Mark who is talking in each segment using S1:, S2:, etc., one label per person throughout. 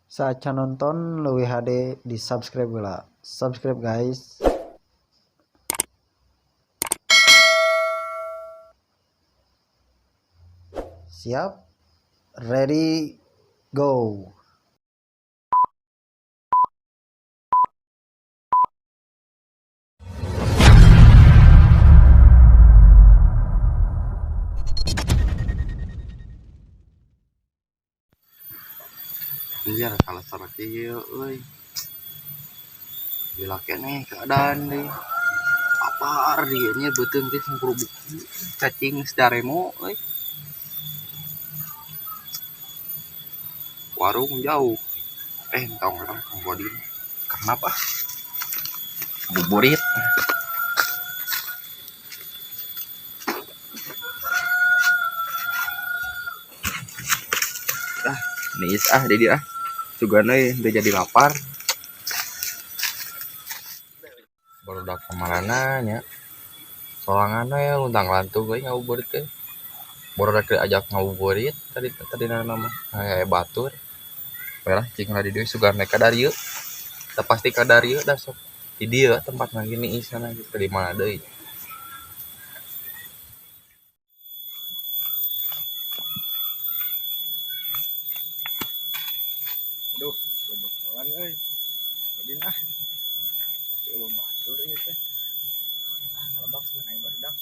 S1: Saacan nonton leuwih hade di subscribe heula. Subscribe guys. Siap? Ready? Go.
S2: Iya, salah salah kieu euy. Gila keneh keadaan deui. Apar dieu nya beuteung teh sangkurubuk cacing sedaremo euy. Warung jauh. Entong urang Kang Godin. Kenapa? Buburit. Ah, niis ah di dieu ah. Sugan euy teu jadi lapar. Barudak kamarana nya. Sorangan we luntang lantung euy ngabuburit teh. Barudak diajak ngabuburit tadi tadina mah aya batur. We lah cing lah di dieu sugan we ka darieu. Da pasti ka darieu da sok di dieu tempatna ge niisna gitu di mana deui.
S3: Aduh, bebekalan euy. Godin ah. Pasti eueuh batur ieu teh. Ah, kalebak sebenarnya barudak.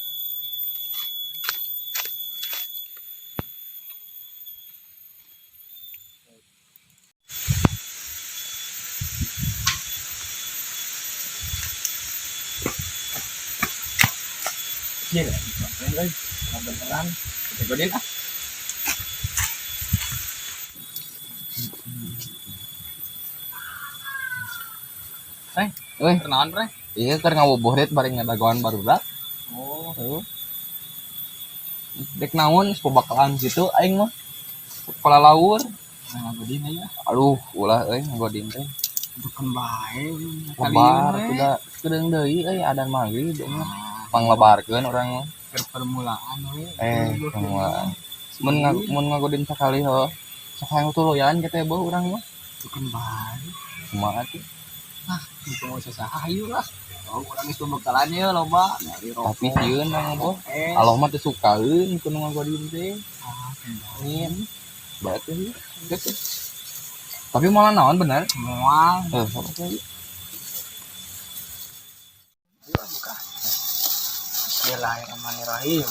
S3: Gila, euy. Beneran. Kita godin ah.
S2: Euy,
S3: Kenalan, Bre.
S2: Ieu keur ngabuburit bari ngadagoan barudak.
S3: Oh,
S2: Heuh. Dek naon geus pabakalan kitu aing mah. Palalaur.
S3: Nah, godin aya.
S2: Aduh, ulah euy ngagodin teh.
S3: Bukan bae.
S2: Lebar kuda kedeung deui euy adan magrib mah. Panglebarkeun urang mah.
S3: Keur permulaan we.
S2: Permulaan. Mun ngagodin sakali heuh. Sok hayang tuluyan kitu beuh urang mah.
S3: Bukan bae.
S2: Kumaha tuh?
S3: Ah, teu saha hayu lah. Oh, urang geus pabekalan ye loba. Nyari rokok.
S2: Tapi sieun urang mah.
S3: Es.
S2: Allah mah teu sukaeun ku nu ngagodin teh.
S3: Ah,
S2: Amin. Berarti gitu. Tapi malah naon bener?
S3: Moal.
S2: Heuh, sok atuh.
S3: Ayo buka. Bismillahirrahmanirrahim.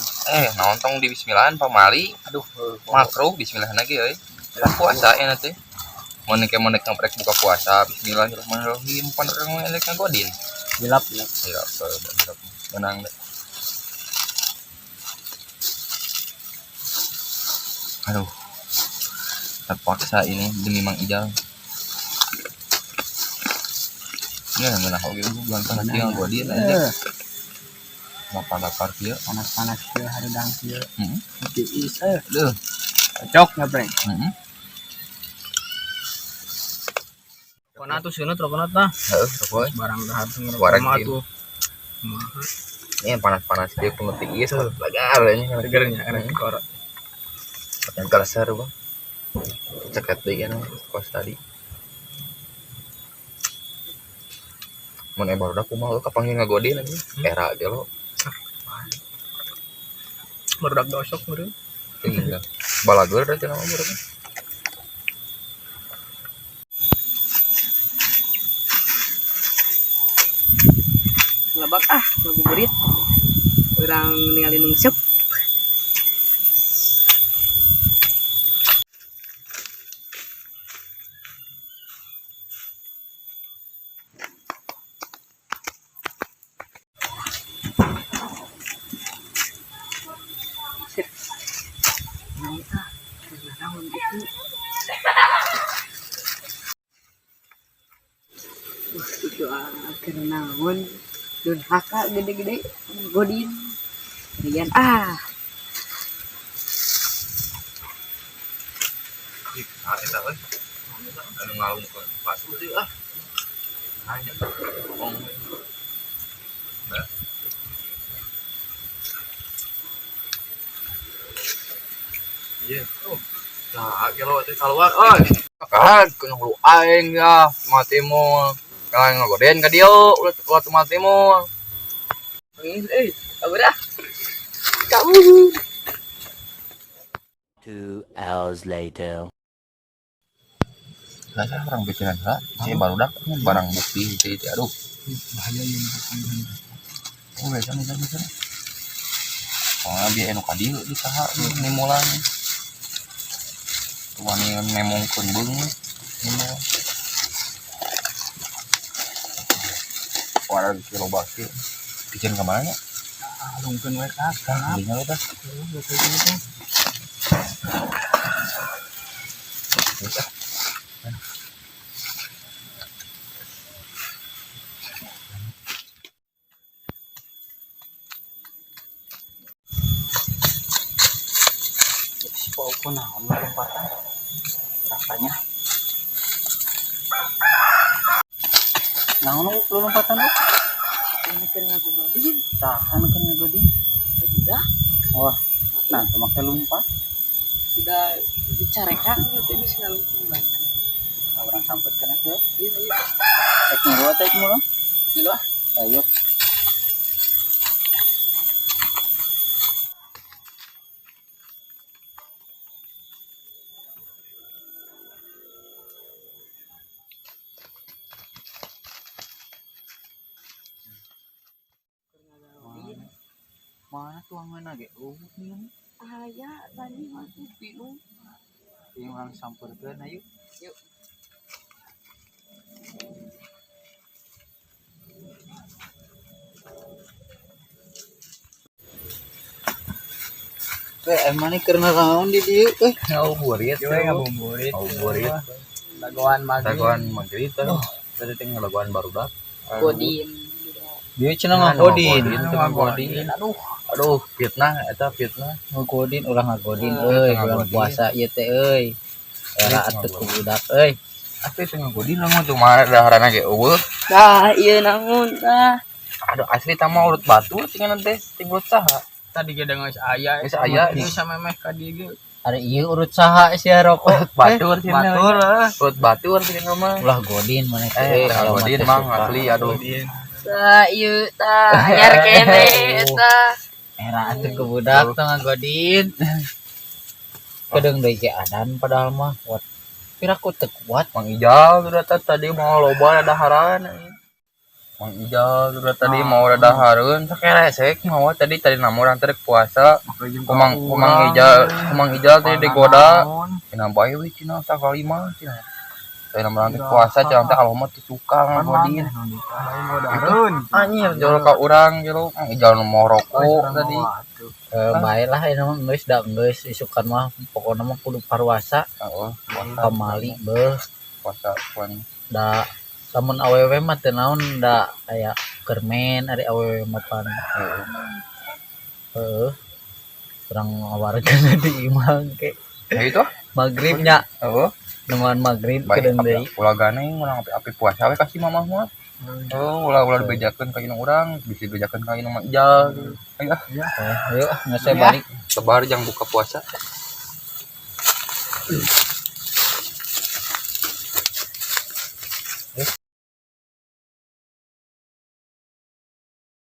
S2: Naon tong di bismillahan pamali.
S3: Aduh,
S2: makruh bismillah lagi euy. Puasa ya teh. Mun ke mun ngamprek buka puasa bismillahirrahmanirrahim pan urang mah elek ngagodin.
S3: Gelap, gelap.
S2: Iya, gelap. Menang deh. Aduh. Terpaksa ini demi Mang Ijal. Ini yang menang oge gua ganteng
S3: Menang,
S2: kieu ngagodin
S3: ya.
S2: aja. Lapar-lapar kieu.
S3: Panas-panas kieu hareudang kieu.
S2: Heeh.
S3: Tiis
S2: Aduh.
S3: Cocok nya, Bre.
S2: Heeh.
S3: Rokona tuh sieun rokona tah.
S2: Heeh, rokok.
S3: Barang dahar teh ngerokok
S2: Wareg
S3: mah
S2: ieu.
S3: tuh. Kumaha?
S2: Ini yang panas-panas kieu kudu tiis lagar ini.
S3: Seger nya karena korot.
S2: Yang kereser, Bang. Ceket deui kan kos tadi. Mun aya barudak kumaha lu kapanggil ngagodin anjing. Era ge lo.
S3: Barudak dosok meureun.
S2: Iya. Balageur da cenah mah barudak.
S4: Lebak ah ngabuburit. Urang ningali nungsep. Naon ah, naon gitu. Wah, itu keur naon. Durhaka gede-gede godin. Rian ah.
S2: Ah, eta euy. Anu ngalungkeun batu teh ah. Hanya ngomong. Iya. Oh. Nah, kalau teh keluar, oi. Kan kuno lu aing ya matimu. Kan ngagoden ka dieu ulah ulah matimu.
S4: Euy, kabur ah. Kabur.
S5: 2 hours later.
S2: Lah orang bikinan lah, si barudak barang bukti itu itu aduh.
S3: Bahaya ieu.
S2: Oh, bisa bisa bisa. Soalnya biar anu ka dieu di saha nimulan. Tuan nemongkeun beung nimul. Wah, kilo baki. Bikin ke mana nya?
S3: Alungkeun we ka.
S2: Tah, dinya we tah. Geus ah.
S3: Si pau ku naon lompatan. Rasanya. Naon lu lompatan lu?
S4: Ini keur ngagodin.
S3: Saha nu keur ngagodin?
S4: Udah,
S3: Wah, nah teu make lompat.
S4: udah dicarekan teh bisa ngalungkeun banget.
S3: Urang sampeurkeun atuh.
S4: Iya, iya.
S3: Rek ngilu teh kumaha? Ngilu ah. Ayo. Mana tuangan ge eueuh nih.
S4: Aya tadi mah tuh bingung.
S3: Yang urang sampeurkeun ayo.
S4: Yuk.
S3: Eh, emang nih keur naon di dieu euy?
S2: Ngabuburit.
S3: Ngabuburit.
S2: Ngabuburit.
S3: Dagoan maghrib.
S2: Dagoan maghrib tah. Tadi teh ngalagoan barudak.
S4: Godin.
S3: Dia cenah ngagodin.
S2: Ngagodin.
S3: Aduh,
S2: Aduh, fitnah eta fitnah.
S3: ngagodin ulah ngagodin euy, bulan
S2: Ngagodin.
S3: puasa ieu teh euy. Era atuh ku budak euy.
S2: Asli teh ngagodin lah mah tuh mah daharana ge eueuh.
S4: Dah, iya namun tah.
S2: Aduh, asli tah mah urut batu tinggal teh ting urut saha.
S6: Tadi ge geus aya
S2: Geus aya.
S6: geus samemeh ka dieu ge.
S3: Ari ieu urut saha sia rokok?
S2: Urut batur cenah.
S6: Batur ah.
S2: Urut batur cenah mah.
S3: Ulah godin maneh teh.
S2: Eh,
S3: kalau mah
S2: ngagodin
S3: teh
S2: mang
S3: suka.
S2: asli aduh.
S4: Tah, iya tah, anyar kene eta.
S3: Era atuh ku budak teh ngagodin. Kedeung deui ge adan padahal mah. Wat. Piraku teu kuat.
S2: Mang Ijal sudah tadi mau loba daharan. Mang Ijal sudah tadi mau dahareun sakeresek mau tadi tadi nama urang teh puasa. Kumang kumang Ijal, kumang Ijal tadi digoda. Cenah bae we cenah sakali mah cenah. Tadi nama urang teh puasa cenah teh Allah mah teu suka ngagodin. Anjir jolo ka urang jolo Mang Ijal nu mau rokok tadi.
S3: Bae lah ini mah geus da geus isukan mah pokona mah kudu parwasa
S2: Heeh, puasa
S3: pamali beuh
S2: puasa puan.
S3: da lamun awewe mah teu naon da aya kermen ari awewe mah pan
S2: Heeh.
S3: heuh urang ngawarkeun di imah ke
S2: Ya itu ah.
S3: maghrib nya
S2: Heeh.
S3: nemuan maghrib
S2: Baik,
S3: kedeung deui
S2: ulah ganeng urang api-api puasa we kasih mamah mah. Oh, ulah ulah dibejakeun ka indung urang, bisa dibejakeun ka indung Mang Ijal. Ayo ah,
S3: ayo geus saya balik
S2: sebar jang buka puasa.